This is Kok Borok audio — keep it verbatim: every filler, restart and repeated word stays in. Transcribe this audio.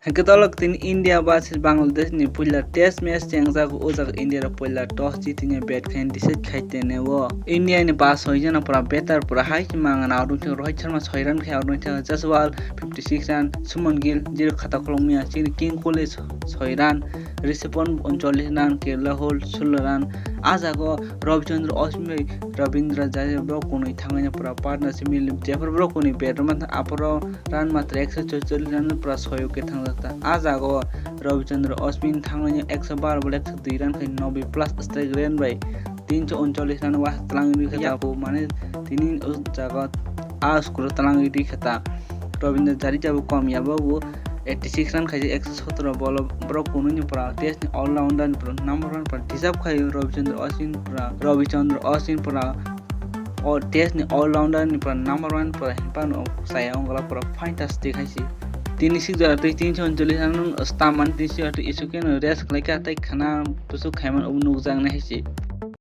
Hwnkhe tolok tini India versus Bangladesh ni puila test match chengjago, o jaga India rok puila toss jitini bat khaina decide khai tene o. India ni ba soi jona pura batter pura hai se mangana, aro wngkhe Rohit Sharma soi run khai, aro wngkhe Jaiswal fifty six run, Shubman Gill zero khata kholongmaya, chini King Kohli soi run, Rishabh Pant uncholish run, K L Rahul sullo run. A jaga o Ravichandra Ashwin bai Ravindra Jadeja borok kunui thangwi pura partnership milim, jephru borok kunui bat rwma aphuru run matra ekso chorchollish run pura soyo khe thangjak ta. A jaga o Ravichandra Ashwin thangwi ekso bar ball ekso dui run khai noboi plus strike rate bai tinso uncholish run wa twlang rwi kha. Yabo mane tini o jaga a score o twlang rwi kha ta. Ravindra Jadeja bo kom ya, bo eighty six run khaijak ekso sotoro ball o, borok kunui ni pura test ni all rounder ni pura number one pura deserve khai Ravichandra Ashwin pura, Ravichandra Ashwin pura o test ni all rounder ni pura number one pura hinphano saya ongla pura fantastic hai se. Tini sik jora twi tinso uncholish run stamp man tini sik jora twi isu khe no rest khlai kha tei khana bwswk khai man obo nukjak nai hai se.